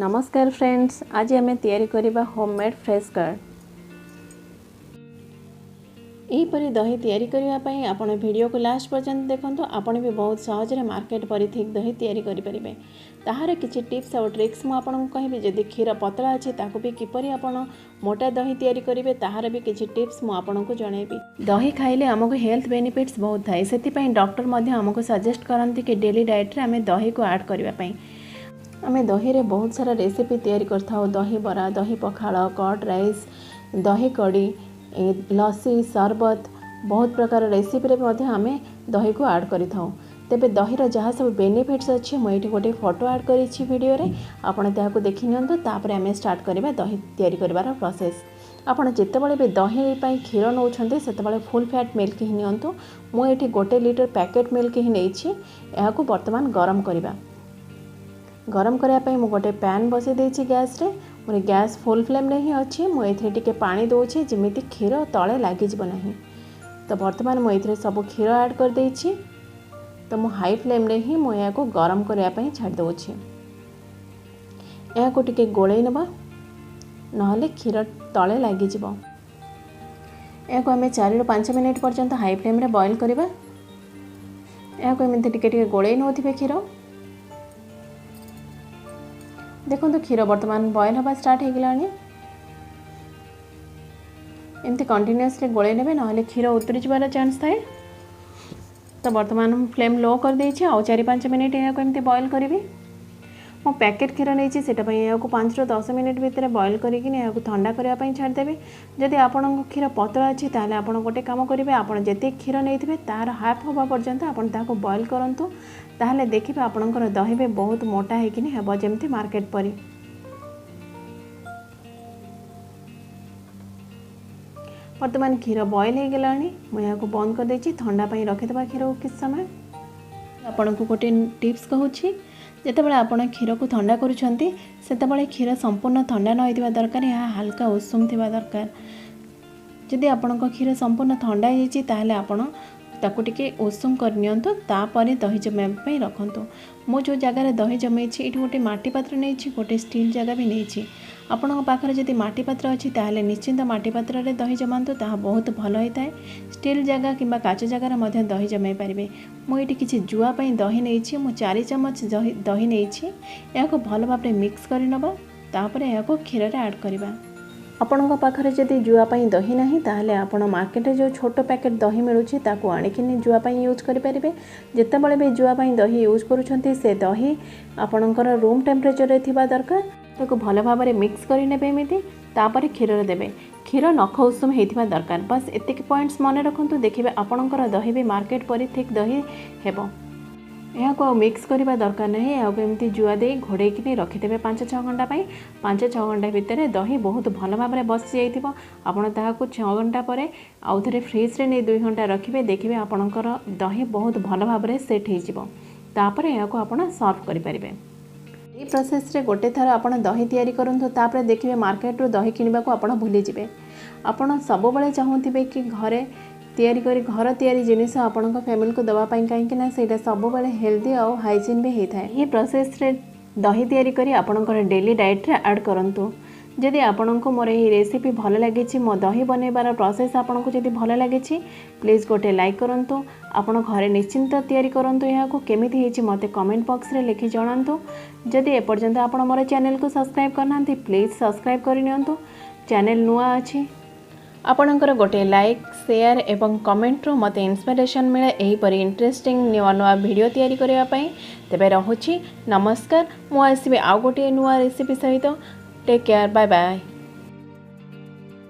ନମସ୍କାର ଫ୍ରେଣ୍ଡସ୍, ଆଜି ଆମେ ତିଆରି କରିବା ହୋମମେଡ୍ ଫ୍ରେଶ୍ କର୍ଡ଼। ଏହିପରି ଦହି ତିଆରି କରିବା ପାଇଁ ଆପଣ ଭିଡ଼ିଓକୁ ଲାଷ୍ଟ ପର୍ଯ୍ୟନ୍ତ ଦେଖନ୍ତୁ। ଆପଣ ବି ବହୁତ ସହଜରେ ମାର୍କେଟ ପରି ଥିକ୍ ଦହି ତିଆରି କରିପାରିବେ। ତାହାର କିଛି ଟିପ୍ସ ଆଉ ଟ୍ରିକ୍ସ ମୁଁ ଆପଣଙ୍କୁ କହିବି। ଯଦି କ୍ଷୀର ପତଳା ଅଛି, ତାକୁ ବି କିପରି ଆପଣ ମୋଟା ଦହି ତିଆରି କରିବେ, ତାହାର ବି କିଛି ଟିପ୍ସ ମୁଁ ଆପଣଙ୍କୁ ଜଣାଇବି। ଦହି ଖାଇଲେ ଆମକୁ ହେଲ୍ଥ ବେନିଫିଟ୍ସ ବହୁତ ଥାଏ। ସେଥିପାଇଁ ଡକ୍ଟର ମଧ୍ୟ ଆମକୁ ସଜେଷ୍ଟ କରନ୍ତି କି ଡେଲି ଡାଏଟ୍ରେ ଆମେ ଦହିକୁ ଆଡ଼୍ କରିବା ପାଇଁ। ଆମେ ଦହିରେ ବହୁତ ସାରା ରେସିପି ତିଆରି କରିଥାଉ। ଦହି ବରା, ଦହି ପଖାଳ, କର୍ଡ଼ ରାଇସ୍, ଦହି କଡ଼ି, ଲସି, ସରବତ, ବହୁତ ପ୍ରକାର ରେସିପିରେ ମଧ୍ୟ ଆମେ ଦହିକୁ ଆଡ଼୍ କରିଥାଉ। ତେବେ ଦହିର ଯାହା ସବୁ ବେନିଫିଟ୍ସ ଅଛି, ମୁଁ ଏଇଠି ଗୋଟେ ଫଟୋ ଆଡ଼୍ କରିଛି ଭିଡ଼ିଓରେ, ଆପଣ ତାହାକୁ ଦେଖି ନିଅନ୍ତୁ। ତାପରେ ଆମେ ଷ୍ଟାର୍ଟ କରିବା ଦହି ତିଆରି କରିବାର ପ୍ରୋସେସ୍। ଆପଣ ଯେତେବେଳେ ବି ଦହି ପାଇଁ କ୍ଷୀର ନେଉଛନ୍ତି, ସେତେବେଳେ ଫୁଲ୍ ଫ୍ୟାଟ୍ ମିଲ୍କ ହିଁ ନିଅନ୍ତୁ। ମୁଁ ଏଇଠି 1 ଲିଟର ପ୍ୟାକେଟ୍ ମିଲ୍କ ହିଁ ନେଇଛି। ଏହାକୁ ବର୍ତ୍ତମାନ ଗରମ କରିବା। ଗରମ କରିବା ପାଇଁ ମୁଁ ଗୋଟେ ପ୍ୟାନ୍ ବସାଇ ଦେଇଛି ଗ୍ୟାସ୍ରେ। ମୋର ଗ୍ୟାସ୍ ଫୁଲ୍ ଫ୍ଲେମ୍ରେ ହିଁ ଅଛି। ମୁଁ ଏଥିରେ ଟିକେ ପାଣି ଦେଉଛି, ଯେମିତି କ୍ଷୀର ତଳେ ଲାଗିଯିବ ନାହିଁ। ତ ବର୍ତ୍ତମାନ ମୁଁ ଏଥିରେ ସବୁ କ୍ଷୀର ଆଡ଼୍ କରିଦେଇଛି। ତ ମୁଁ ହାଇ ଫ୍ଲେମ୍ରେ ହିଁ ମୁଁ ଏହାକୁ ଗରମ କରିବା ପାଇଁ ଛାଡ଼ି ଦେଉଛି। ଏହାକୁ ଟିକେ ଗୋଳେଇ ନେବା, ନହେଲେ କ୍ଷୀର ତଳେ ଲାଗିଯିବ। ଏହାକୁ ଆମେ 4ରୁ 5 ମିନିଟ୍ ପର୍ଯ୍ୟନ୍ତ ହାଇ ଫ୍ଲେମ୍ରେ ବଏଲ୍ କରିବା। ଏହାକୁ ଏମିତି ଟିକେ ଟିକେ ଗୋଳେଇ ନେଉଥିବେ କ୍ଷୀର। ଦେଖନ୍ତୁ, କ୍ଷୀର ବର୍ତ୍ତମାନ ବଏଲ୍ ହେବା ଷ୍ଟାର୍ଟ ହେଇଗଲାଣି। ଏମିତି କଣ୍ଟିନ୍ୟୁଅସଲି ଗୋଳେଇ ନେବେ, ନହେଲେ କ୍ଷୀର ଉତୁରି ଯିବାର ଚାନ୍ସ ଥାଏ। ତ ବର୍ତ୍ତମାନ ମୁଁ ଫ୍ଲେମ୍ ଲୋ କରିଦେଇଛି। ଆଉ 4-5 ମିନିଟ୍ ଏହାକୁ ଏମିତି ବଏଲ୍ କରିବି। ମୁଁ ପ୍ୟାକେଟ୍ କ୍ଷୀର ନେଇଛି, ସେଇଟା ପାଇଁ ଏହାକୁ 5ରୁ 10 ମିନିଟ୍ ଭିତରେ ବଏଲ୍ କରିକିନି ଏହାକୁ ଥଣ୍ଡା କରିବା ପାଇଁ ଛାଡ଼ିଦେବେ। ଯଦି ଆପଣଙ୍କ କ୍ଷୀର ପତଳା ଅଛି, ତାହେଲେ ଆପଣ ଗୋଟେ କାମ କରିବେ। ଆପଣ ଯେତିକି କ୍ଷୀର ନେଇଥିବେ, ତାହାର ହାଫ୍ ହେବା ପର୍ଯ୍ୟନ୍ତ ଆପଣ ତାହାକୁ ବଏଲ୍ କରନ୍ତୁ। ତାହେଲେ ଦେଖିବେ, ଆପଣଙ୍କର ଦହି ବି ବହୁତ ମୋଟା ହେଇକିନି ହେବ, ଯେମିତି ମାର୍କେଟ ପରି। ବର୍ତ୍ତମାନ କ୍ଷୀର ବଏଲ୍ ହେଇଗଲାଣି। ମୁଁ ଏହାକୁ ବନ୍ଦ କରିଦେଇଛି। ଥଣ୍ଡା ପାଇଁ ରଖିଦେବା କ୍ଷୀରକୁ କିଛି ସମୟ। ଆପଣଙ୍କୁ ଗୋଟେ ଟିପ୍ସ କହୁଛି। ଯେତେବେଳେ ଆପଣ କ୍ଷୀରକୁ ଥଣ୍ଡା କରୁଛନ୍ତି, ସେତେବେଳେ କ୍ଷୀର ସମ୍ପୂର୍ଣ୍ଣ ଥଣ୍ଡା ନ ହେଇଥିବା ଦରକାର। ଏହା ହାଲକା ଉଷୁମ ଥିବା ଦରକାର। ଯଦି ଆପଣଙ୍କ କ୍ଷୀର ସମ୍ପୂର୍ଣ୍ଣ ଥଣ୍ଡା ହେଇଯାଇଛି, ତାହେଲେ ଆପଣ ତାକୁ ଟିକେ ଉଷୁମ କରିନିଅନ୍ତୁ, ତାପରେ ଦହି ଜମାଇବା ପାଇଁ ରଖନ୍ତୁ। ମୁଁ ଯେଉଁ ଜାଗାରେ ଦହି ଜମେଇଛି, ଏଇଠି ଗୋଟେ ମାଟି ପାତ୍ର ନେଇଛି, ଗୋଟେ ଷ୍ଟିଲ୍ ଜାଗା ବି ନେଇଛି। ଆପଣଙ୍କ ପାଖରେ ଯଦି ମାଟି ପାତ୍ର ଅଛି, ତାହେଲେ ନିଶ୍ଚିନ୍ତ ମାଟି ପାତ୍ରରେ ଦହି ଜମାନ୍ତୁ, ତାହା ବହୁତ ଭଲ ହୋଇଥାଏ। ଷ୍ଟିଲ୍ ଜାଗା କିମ୍ବା କାଚ ଜାଗାରେ ମଧ୍ୟ ଦହି ଜମାଇ ପାରିବେ। ମୁଁ ଏଇଠି କିଛି ଜୁଆ ପାଇଁ ଦହି ନେଇଛି। ମୁଁ 4 ଚାମଚ ଦହି ନେଇଛି। ଏହାକୁ ଭଲ ଭାବରେ ମିକ୍ସ କରିନେବା, ତାପରେ ଏହାକୁ କ୍ଷୀରରେ ଆଡ଼୍ କରିବା। ଆପଣଙ୍କ ପାଖରେ ଯଦି ଜୁଆ ପାଇଁ ଦହି ନାହିଁ, ତାହେଲେ ଆପଣ ମାର୍କେଟରେ ଯେଉଁ ଛୋଟ ପ୍ୟାକେଟ୍ ଦହି ମିଳୁଛି, ତାକୁ ଆଣିକିନି ଜୁଆ ପାଇଁ ୟୁଜ୍ କରିପାରିବେ। ଯେତେବେଳେ ବି ଜୁଆ ପାଇଁ ଦହି ୟୁଜ୍ କରୁଛନ୍ତି, ସେ ଦହି ଆପଣଙ୍କର ରୁମ୍ ଟେମ୍ପରେଚରରେ ଥିବା ଦରକାର। ତାକୁ ଭଲ ଭାବରେ ମିକ୍ସ କରିନେବେ ଏମିତି, ତାପରେ କ୍ଷୀରରେ ଦେବେ। କ୍ଷୀର ନଖ ଉଷୁମ ହେଇଥିବା ଦରକାର। ବାସ୍, ଏତିକି ପଏଣ୍ଟସ୍ ମନେ ରଖନ୍ତୁ। ଦେଖିବେ, ଆପଣଙ୍କର ଦହି ବି ମାର୍କେଟ ପରି ଥିକ୍ ଦହି ହେବ। ଏହାକୁ ଆଉ ମିକ୍ସ କରିବା ଦରକାର ନାହିଁ। ଏହାକୁ ଏମିତି ଜୁଆ ଦେଇ ଘୋଡ଼େଇକିନି ରଖିଦେବେ 5-6 ଘଣ୍ଟା ପାଇଁ। 5-6 ଘଣ୍ଟା ଭିତରେ ଦହି ବହୁତ ଭଲ ଭାବରେ ବସିଯାଇଥିବ। ଆପଣ ତାହାକୁ 6 ଘଣ୍ଟା ପରେ ଆଉ ଥରେ ଫ୍ରିଜରେ ନେଇ 2 ଘଣ୍ଟା ରଖିବେ। ଦେଖିବେ, ଆପଣଙ୍କର ଦହି ବହୁତ ଭଲ ଭାବରେ ସେଟ୍ ହେଇଯିବ। ତାପରେ ଏହାକୁ ଆପଣ ସର୍ଭ କରିପାରିବେ। ଏହି ପ୍ରୋସେସ୍ରେ ଗୋଟେ ଥର ଆପଣ ଦହି ତିଆରି କରନ୍ତୁ, ତାପରେ ଦେଖିବେ, ମାର୍କେଟରୁ ଦହି କିଣିବାକୁ ଆପଣ ଭୁଲିଯିବେ। ଆପଣ ସବୁବେଳେ ଚାହୁଁଥିବେ କି ଘରେ ତିଆରି କରି, ଘର ତିଆରି ଜିନିଷ ଆପଣଙ୍କ ଫ୍ୟାମିଲିକୁ ଦେବା ପାଇଁ, କାହିଁକି ନା ସେଇଟା ସବୁବେଳେ ହେଲ୍ଦି ଆଉ ହାଇଜିନ୍ ବି ହେଇଥାଏ। ଏହି ପ୍ରୋସେସ୍ରେ ଦହି ତିଆରି କରି ଆପଣଙ୍କର ଡେଲି ଡାଏଟ୍ରେ ଆଡ଼୍ କରନ୍ତୁ। ଯଦି ଆପଣଙ୍କୁ ମୋର ଏହି ରେସିପି ଭଲ ଲାଗିଛି, ମୋ ଦହି ବନେଇବାର ପ୍ରୋସେସ୍ ଆପଣଙ୍କୁ ଯଦି ଭଲ ଲାଗିଛି, ପ୍ଲିଜ୍ ଗୋଟେ ଲାଇକ୍ କରନ୍ତୁ। ଆପଣ ଘରେ ନିଶ୍ଚିନ୍ତ ତିଆରି କରନ୍ତୁ ଏହାକୁ। କେମିତି ହେଇଛି, ମୋତେ କମେଣ୍ଟ ବକ୍ସରେ ଲେଖି ଜଣାନ୍ତୁ। ଯଦି ଏପର୍ଯ୍ୟନ୍ତ ଆପଣ ମୋର ଚ୍ୟାନେଲକୁ ସବସ୍କ୍ରାଇବ୍ କରିନାହାନ୍ତି, ପ୍ଲିଜ୍ ସବସ୍କ୍ରାଇବ୍ କରିନିଅନ୍ତୁ। ଚ୍ୟାନେଲ ନୂଆ ଅଛି। ଆପଣଙ୍କର ଗୋଟିଏ ଲାଇକ୍, ସେୟାର ଏବଂ କମେଣ୍ଟରୁ ମୋତେ ଇନ୍ସପିରେସନ୍ ମିଳେ ଏହିପରି ଇଣ୍ଟରେଷ୍ଟିଂ ନୂଆ ନୂଆ ଭିଡ଼ିଓ ତିଆରି କରିବା ପାଇଁ। ତେବେ ରହୁଛି, ନମସ୍କାର। ମୁଁ ଆସିବି ଆଉ ଗୋଟିଏ ନୂଆ ରେସିପି ସହିତ। Take care, bye bye.